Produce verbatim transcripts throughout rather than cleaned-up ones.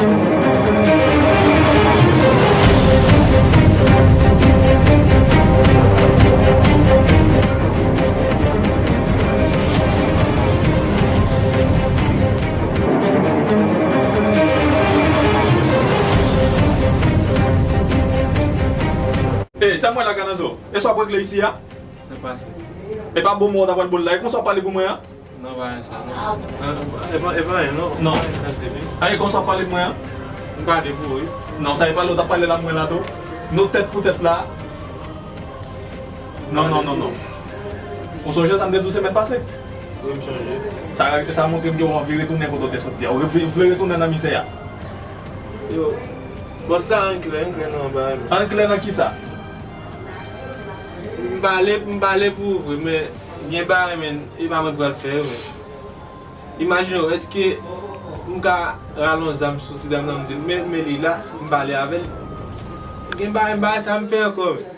Ey, sa mwen la, Kanazo. E sa w ap regle isi a? Se pase. E pa bon mwen w ta pral bo l la. E konsa w pale pou mwen an? Non, pa anyen sa, non. Ah, e pa, e pa anyen, non. Non. Pa anyen, sa te byen. Aye, konsa w ap pale pou mwen an? M pale pou ou, wi. Non, sa e pale w t ap pale la pou mwen la tou. Nou tèt pou tèt la. Non, non, non, non. Ou sonje sa m te di w semèn pase? Wi, m sonje. Sa, sa montre m ke w anvi retounen kote w te soti a. Ou vle, vle retounen nan mizè a. Yo, bòs sa an klè, an klè nan bagay. An klè nan kisa? M pale, m pale pou ou vre, men gen bagay, men, e pa mwen k pral fè yo, men. Imajine w, èske m ka rale yon zam sou ti dam nan, m di l, men, men li la, m pale avè l. Gen bagay, bagay sa m fè ankò, men.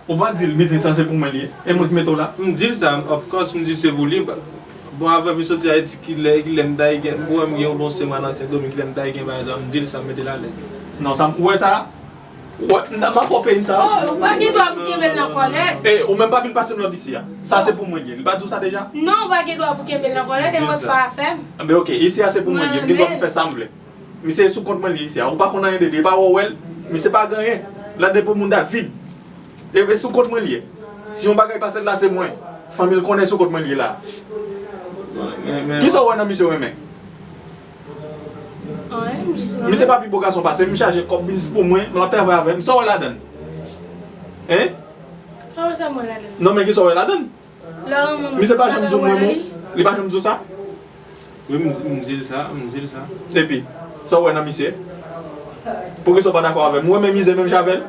Ou pa di l biznis sa se pou mwen li ye? E mwen ki mete w la? M di l sa, of course, m di l se pou li. Bon, avan m soti Ayiti, ki lè, ki lè m ta gen, m wè m gen yon bon semèn nan Sendomeng, ki lè m ta gen bagay sa, m di l sa, m mete l alèz. Non, sa m, ou wè sa? Ou wè, m ta, m pa fè w peyi m sa. Oh, ou pa gen dwa pou kenbe l nan kòlèt. E, ou menm pa vin pase m lòd isi a. Sa se pou mwen li ye. Li pa di w sa deja? Non, ou pa gen dwa pou kenbe l nan kòlèt, e mwen k fè afè m. Anben, oke, isi a se pou mwen li ye. M gen dwa pou m fè sa m vle. Misye sou kont mwen li ye isi a. Ou pa konn anyen de li. E pa wè w wè l. Misye pa gen anyen. La depo moun David. E, e sou kont mwen li ye. Si yon bagay pase l la, se mwen. Fanmi l konnen sou kont mwen li ye la. Men, men, kisa w wè nan misye w renmen? Anyen, m jis renmen. Misye pa pi bo gason pase m, chaje kòb biznis pou mwen, l ap travay avè m. Sa w wè ladann? Hein? Kòman sa m wè ladann? Non, men kisa w wè ladann? Misye pa janm di w m renmen w. Li pa janm di w sa? Wi, m, m di l sa, m di l sa. Epi, sa w wè nan misye? Poukisa w pa dakò avè m? Ou renmen mizè menm jan avè l?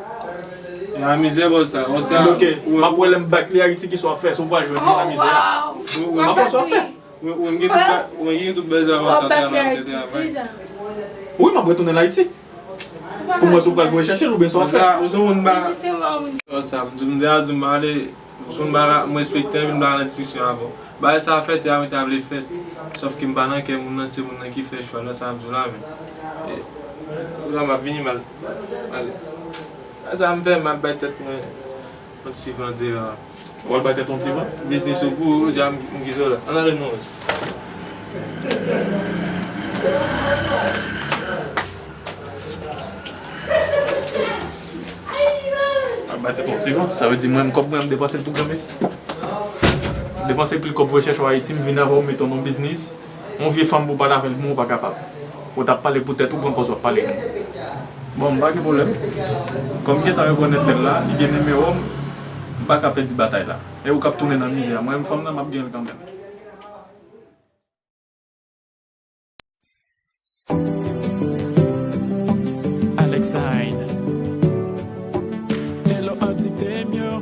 A, mizè, bon, sa, bon, sa. Ok, m ap wè lè m back li Ayiti, kisa w ap fè, si w pral jwenn li nan mizè a. M ap wè sa w ap fè. Wi, wi, m gen tout ba-, wi, m gen tout bagay avan sa, travay, travay. Wi, m ap retounen Ayiti. Pou mwen, si w pral voye chèche l oubyen sa w ap fè. Ou se moun ba-, sa, m di, m di, a di m ale. Sou m pa ka, m respekte anpil, m pa ka nan diskisyon avè w. Bagay sa a fèt, e a mwen ta vle fèt. Sòf ke m pa nan kè moun nan, se moun nan ki fè chwa, lè sa ap di w la, men. E, la m ap vini mal. Ale. Bagay sa a m fè, m ap bay tèt mwen yon ti van deyò a. W al bay tèt yon ti van? Biznis ou pou ou, di a m, m kite w la. Ann ale non. Ap bay tèt yon ti van. Sa vle di mwen, kòb mwen, m depanse l pou granmesi. M depanse pil kòb voye chèche w Ayiti, m vin avè w, m mete w nan biznis. Yon vye fanm pou w pale avè l, mwen, ou pa kapab. Ou t ap pale pou tèt ou, pran pòz w ap pale. Bon, m pa gen pwoblèm. Kòm m gentan rekonèt sèl la, li gen nimewo m, m pa ka pèdi batay la. E ou k ap tounen nan mizè a. Mwen menm, fanm nan, m ap gen l kanmenm. Alex Hyde. Hello, Auntie Temio.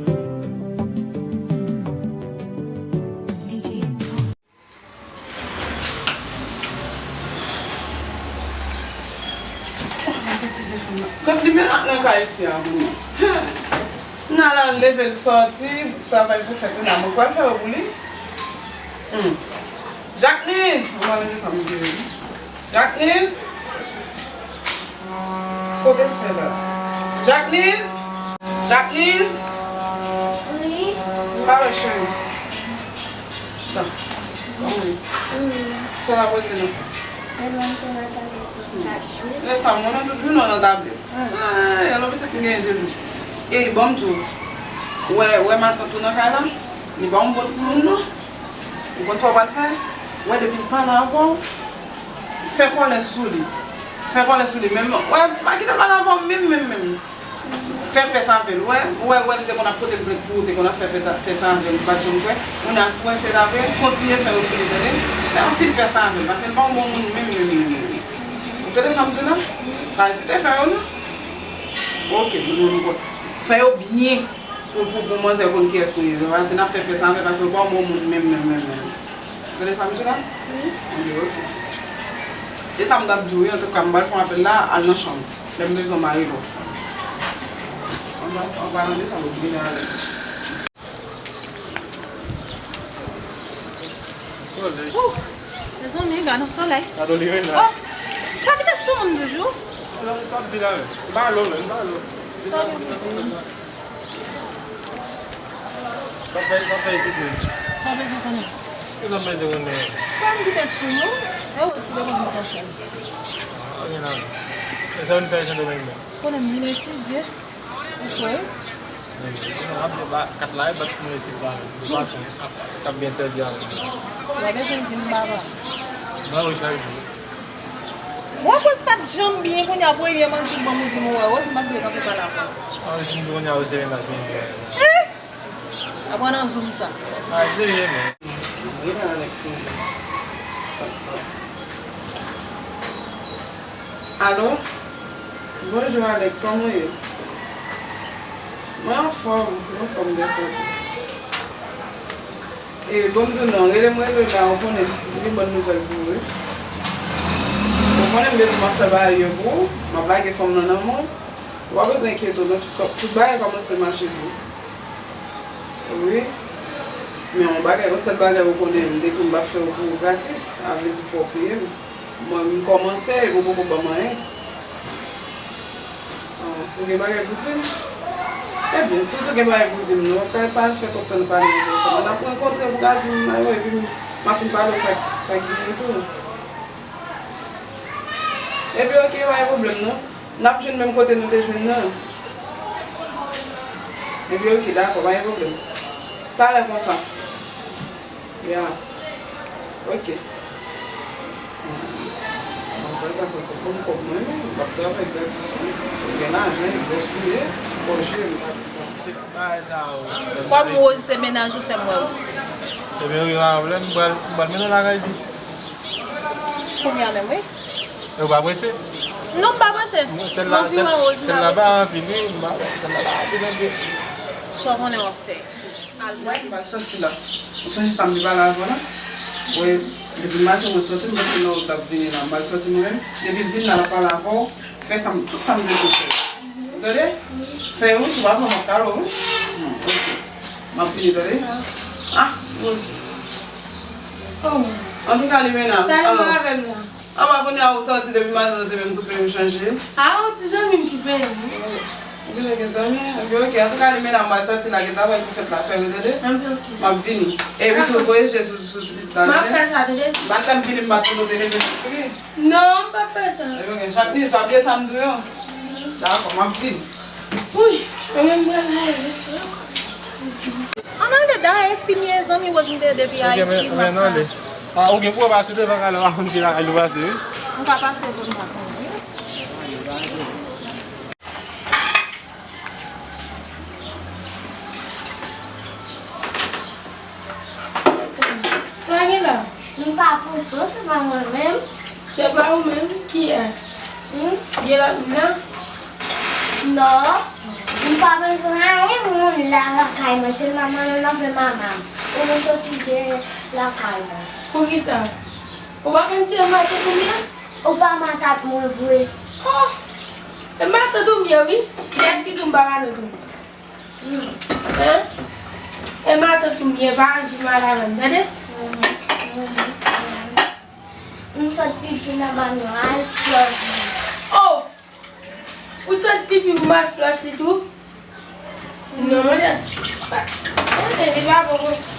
Kot li menm ak nan kay isi a pou mwen? N al al leve l sòti, travay pou fèt, kounye a mwen pral fè yo pou li. Hmm. Jacqueline! Mwen pa mete sa mwen te ye. Jacqueline! Kote l fè la? Jacqueline! Jacqueline! Wi. M pa wè cheri. Chita. Kòman w ye? Wi. Sa w ap regle nan? E mwen tou nan tande pou m ap jwe. Lè sa, mwen nan tout jounen w nan tablèt. Ah, yon pitit m genyen, Jezi. Ey, ban m di w. Wè, wè matant ou nan kay la? Li pa yon bon timoun, non. Ou konn sa w pral fè? Wè, depi l pale avè w, fè kòlè sou li. Fè kòlè sou li. Menm, wè, pa kite l pale avè w menm, menm, menm. Fè pès avè l. Wè, wè, wè, li te konn ap pote l plent pou ou, te konn ap fè pès, pès avè l, ou pa t janm kwè. Kounye a, si w wè fè l avè l, kontinye fè yo sou li, tande? Fè anpil pès avè l, paske l pa yon bon moun menm, menm, menm, menm. Ou tande sa m di la? Pa ezite fè yo, non. Ok, nou, nou, nou, fè yo byen. Pou, pou, pou manzè konn kiyès ou ye. Se pa se n ap fè pès avè l, paske l pa yon bon moun menm, menm, menm, menm. Tande sa m di la? Wi. Anben, ok. E sa m t ap di w, wi, antouka, m pral fè yon apèl la, al nan chanm. Lè m bezwen w, m a rele w. Anba, anba, tande sa m ap vini ale. Solèy. Ouh! Mezanmi, gade yon solèy. Gade yon solèy la. Oh! Pa kite sou moun toujou. Sa ap di la menm. M pa lo menm, m pa lo. Sa gen pou di? Sa fè, sa fè isit menm. Sa bezwen konnen. Ki sa m bezwen konnen? Pa m kite sou moun. E ou ki te konn mwen konsa. A, gen la. E sa vin fè isit menm? Konnen m vin etidye. Ou fè? Kat la e bat pou mwen isit la. Ou pa konn. K ap byen sèvi avè m. Ou pa bezwen di m papa. Mwen wi chak jou. Wè, Rose pa t janm byen, kounye a premye manti w ban m, ou di m ou wè Rose, m pa t dwe kanpe pale avè w. A, si m di kounye a ou se mennaj mwen. Eh! Aprann nan zoom sa. A, veye men. Alo? Bonjou, Alex, kòman w ye? Mwen anfòm, mwen anfòm, bèl sante. E, bon, m di w non, rele m, rele w la, ou konnen, m gen bòn nouvèl pou ou, wi. Ou konnen m te di w m ap fè bagay yo pou ou, m ap lage fanm nan nan men w. Ou pa bezwen enkyete w, non, tout, tout bagay kòmanse mache byen. Wi. Men yon bagay, yon sèl bagay ou konnen, m te di w m p ap fè w pou ou gratis, sa vle di fò w peye m. Mwen, m kòmanse, epi w poko ban m anyen. Ah, ou gen bagay pou di m? Ebyen, si w tou gen bagay pou di m, non, w ap ka pa al fè twòp tan nan pale nan telefòn. N ap rankontre pou w ka di m, ayo, epi m, m a fin pale w sa, sa k genyen tou. Ebyen, oke, pa gen pwoblèm, non. N ap jwenn menm kote nou te jwenn nan. Ebyen, oke, dakò, pa gen pwoblèm. Talè konsa. Ya. Oke. Mwen kwè sa fè fòk ban m kòb mwen, men m p ap travay gratis, non. Ou gen lajan, bòs ou ye, bòs jere m pa ti tan. Kòm Rose se mennaj ou, fè m wè Rose. Ebyen, wi, pa pwoblèm, m pral, m pral mennen lakay li. Kounye a menm, wi. E ou pa prese? Non, m pa prese. M anvi wè Rose, m pa prese. Sèl la pa anpil, wi, m pa, sèl la pa anpil, anpil. Sa w konnen w ap fè. Al wè. M pral sòti la. Ou sonje sa m te pale avè w la? Wi, depi maten mwen sòti, m panse nan wout l ap vini la. M pral sòti mwen menm. Depi l vin la, l ap pale avè w. Fè sa m, tout sa m te touche. Ou tande? Fè wouch, ou pa pran m ap kale w, wi. Hmm, oke. M ap vini, tande? Ah, Rose. Oh. Antouka, Limena. Sa nou avè m la? Anba kounye a ou sòti depi maten, ou te menm koupe m chanje. Ah, yon ti zanmi m ki peye m. Ou genlè gen zanmi? Ebyen, oke. Antouka, Limena, m pral sòti la, gen travay pou fèt la fè, wi, tande? Ebyen, oke. M ap vini. Epi tou, voye je sou, sou ti pitit la, tande? M ap fè sa, tande? Maten m vini, m pa t tonbe telefòn, oke? Non, m p ap fè sa. Ebyen, oke. Chak minit, pa bliye sa m di w yo. Dakò, m ap vini. Wi, mwen menm mwen la, e sou yo kòm. Ann ale, dayè, enfimye, zanmi Rose m te ye depi Ayiti, m ap ale. Ah, ou gen pou w pase devan kay la, w a konn ki lakay nou pase, wi. M ka pase pou m pa konnen. Sa gen la? M pa panse w, se pa mwen menm. Se pa ou menm? Kiyès? Hmm? Gen lòt moun nan? Non. M pa bezwen anyen moun la lakay mwen, sèlman mwen menm avè manman m. Ou menm soti de lakay mwen. Poukisa? Ou pa konn si e matant ou m ye? Ou pa matant mwen vre. Oh! E matant ou m ye, wi. Kiyès ki di w m pa matant ou? Hein? E matant ou m ye, pa aji mal avè m, tande? M sot pipi nan banyo a, al flòch li. Oh! Ou sot pipi pou m al flòch li tou? Non, monchè. Pa, monchè, li pa bon konsa.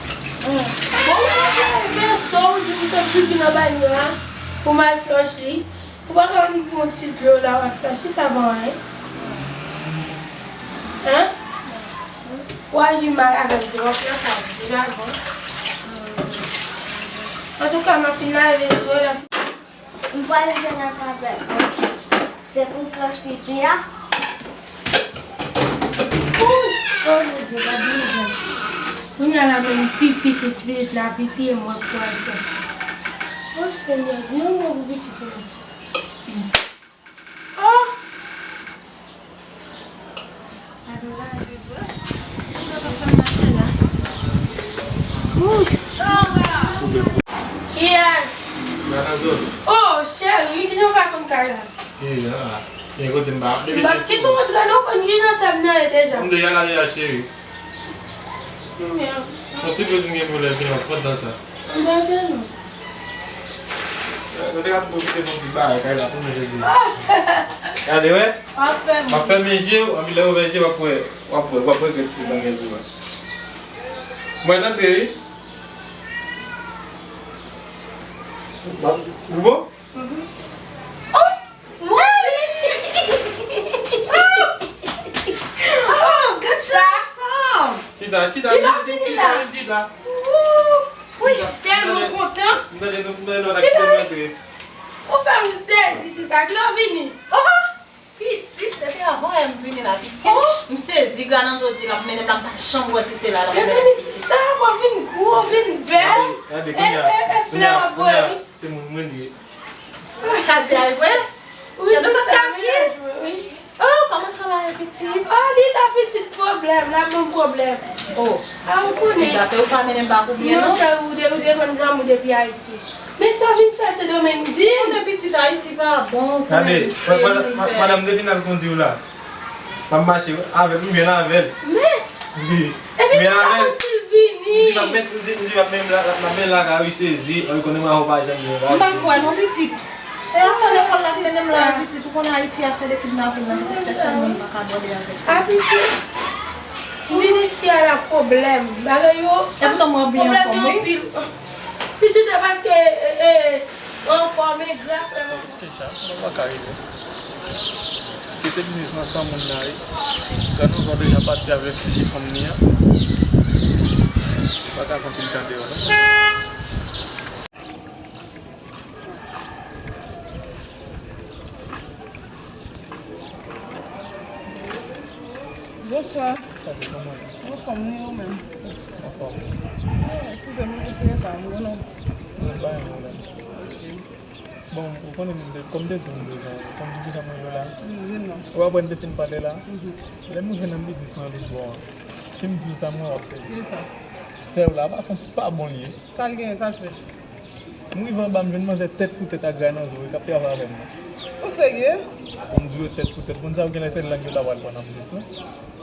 Bon, ou fè vèso, ou di m sot pipi nan banyo a pou m al flòch li. Ou pa ka vin pou yon ti dlo la, w ap flòch li, sa bon, hein? Hein? Ou aji mal avè m twòp, nan sa, li pa bon. Antouka, m ap fin lave zo la. M pral jwe nan tapèt mwen. Se pou flòch pipi a. Ooh! Oh, Bondye, pa bliye. Kounye a la, menm pipi, tout pitit la, pipi, e mwen k pral flòch. Oh, Senyè, gen yon non pou pitit ou. Oh! Gade la, gade sa. Gade sa mache la. Ooh! Kiyès? Gade zòn. Oh, cheri, kijan w pa konn kay la? Ki la? Gen kote m pa, depi se. M p ap kite w antre non, konn kijan sa m nan ye deja. M deja la deja, cheri. Mèd. Bon, si bezwen gen pwoblèm, vin nan pòt nan sa. M pa gen non. Nou te ka pwofite fè yon ti bagay kay la pou nou jodi. Gade, wè. W ap fè m. W ap fèmen je w, anpi lè w ouvè je w, w ap wè, w ap wè, w ap regrèt ti sa gen pou wè. Mwen antre, wi. Goubo? Oh! Mwen! Oh! Gad sa! Chita, chita, chita, chita. Wi, tèlman kontan. M tande nou, m tande nou la kite m antre. Ou fè m sezi, sista. Kilè w vini? Oh! Pitit, depi avan yè m vini la, pitit. Oh! M sezi, Grananzo di l ap mennen m la, m pa janm wè si se la l ap mennen m. Mezanmi, sista, w vin gwo, w vin bèl. Gade, gade, kounye a, e, e, e, kounye a, flè w voye, wi. Se moun mwen li ye. Sa di a e vre? Wi, sista, m ye jwe, wi. Oh, kòman sa va ye pitit? Oh, li la pitit pwoblèm, la bon pwoblèm. Oh. A, ou konnen. Piga, se ou pa mennen m bak ou byen, non? Non, cheri, ou te, ou te konn zanmi w depi Ayiti. Men sa w vin fè Sendomeng, di m. Konnen pitit Ayiti pa bon, konnen. Gade, madanm te vin al kondi w la. M ap mache avè l, m byen avè l. Men, wi. Epi m pa konn si l vini. M di m ap met, m di, m di m ap mennen l la, m ap mennen l lakay ou, li sezi, ou konnen mwen avè w pa janm byen. M pa kwè non, pitit. E afè lekòl la k mennen m la, pitit, ou konn Ayiti afè de kidnapin nan, pitit, pèsonn moun pa ka abòde avèk. A, pitit, m vin isi a la pwoblèm. Bagay yo, e poutan mwen byen anfòm, wi. Pitit, e paske, e, e, anfòm e gra, frè m. Deja, mwen pa ka rive. Kite biznis nan san moun nan, wi. Grananzo deja pati avè figi fanm li an. Pa ka fè anpil tan deyò, non. Bonswa. Salut, kòman w ye? Anfòm, wi, ou menm? Anfòm. Eh, eskize m, m retire sa, m gen non. Non, pa gen pwoblèm. Ok. Bon, ou konnen m te, kòm m te di w m bezwen w, kòm m te di w sa mwen jwe la. M di non. Ou apre n te fin pale la. Mhm. Lè m rive nan biznis mwen Lisbon an, si m di w sa mwen w ap fè. Ki sa? Sè w la, pa se yon tip pa bon li ye. Sa l genyen, sa l fè? M rive anba, m jwenn manzè tèt pou tèt ak Grananzo, wi, k ap travay avè m nan. Ou serye? Bon, m di w tèt pou tèt. Moun sa yo genlè se lang yo ta pral pran nan biznis lan.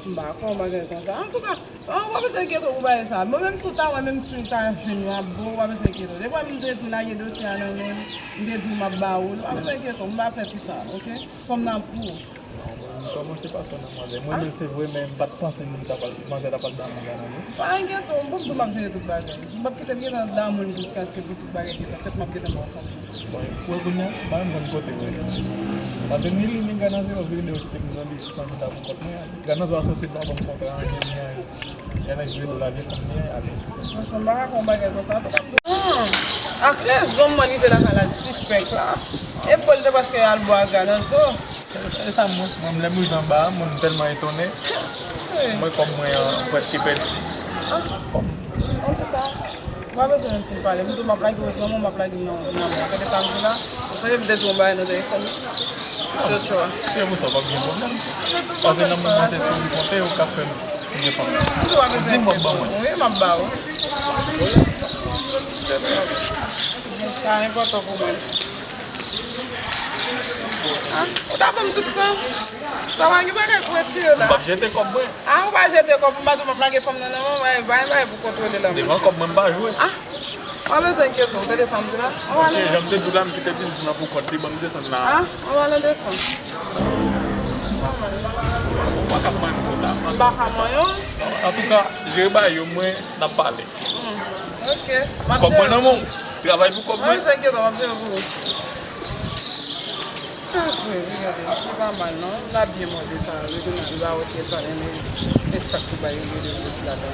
M pa kwè yon bagay konsa. Antouka, ah, w pa bezwen enkyete w pou bagay sa. Mwen menm si w ta wè, menm si w ta jwenn yo ap bo, w pa bezwen enkyete w. Depi m te tou lage dosye a nan men w, m te di w m ap ba ou l, w pa bezwen enkyete w, m pa fè ti sa, oke? Fò m nan pou ou. Non, mwen, m kòmanse pa kwè nan manzè. Mwen menm se vre, men m pa t panse moun ta pral, manzè ta pral damou Grananzo. Pa enkyete w, m p ap di w m ap jere tout bagay. M p ap kite l gentan damou l jiskaske pou tout bagay gentan fèt, m ap gentan ba w kòb mwen. Bon, pou kounye a, m pa menm konn kote vre. Paske ni li, ni Grananzo yo vire de yo kite m nan biznis lan, m ta pou kont mwen. Grananzo a soti, l pa ban m kontra, anyen, ni anyen. Yè nèg vire do la, vye fanm li an, ale. Franchman, m pa ka fè yon bagay konsa. Antouka, m di, ah, ak rezon, mwen rive lakay la, l sispèk la. E pou l te prèske al bò ak Grananzo. E sa, mwen, mwen, lè m rive anba a, mwen, m tèlman etone. Wi. Mwen, kòb mwen an prèske pèdi. Ah. Kòb. Antouka, m pa bezwen menm fin pale. M di w m ap lage w nan men w, m ap lage w nan, nan men w. Tande sa m di w la? Ou sonje m te di w yon bagay nan telefòn nan? Joshua. Se pou sa, pa gen pwoblèm. Paske nan moman se sou ou konte, ou ka fè m gen fanm. M di w pa bezwen enkyete w. Wi, m ap ba ou. Sa enpòtan pou mwen. Ah, ou ta ban m tout sa. Sa pa gen bagay pou retire la. M p ap jete kòb mwen. Ah, ou pa jete kòb, m pa tou m ap lage fanm nan nan men w, bay, bay, bay pou kontwole la. Devan kòb mwen, m pa jwe. Ah, w pa bezwen enkyete w, tande sa m di la. Ann ale desann. Ok, jan m te di w la, m kite biznis lan pou kont li, ban m desann la. Ah, ann ale desann. Ou pa ka manyen m konsa. M pa ka manyen w. Antouka, jere bagay yo, mwen, n ap pale. Hmm, ok. Kòb mwen nan men w. Travay pou kòb mwen. Mwen se kito, m ap jere pou ou. Ah, frè, regade, li pa mal non. L ap byen mòde sa, li gen nan, li pa wè pyès la renmen. Men sak tou bay, li gen de pyès ladan.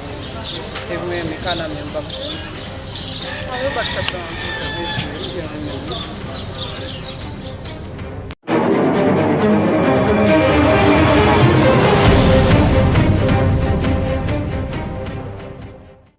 E mwen, men kana men m p ap fè. Ah, yo bat tèt la anpil, frè, mesye, m byen renmen li.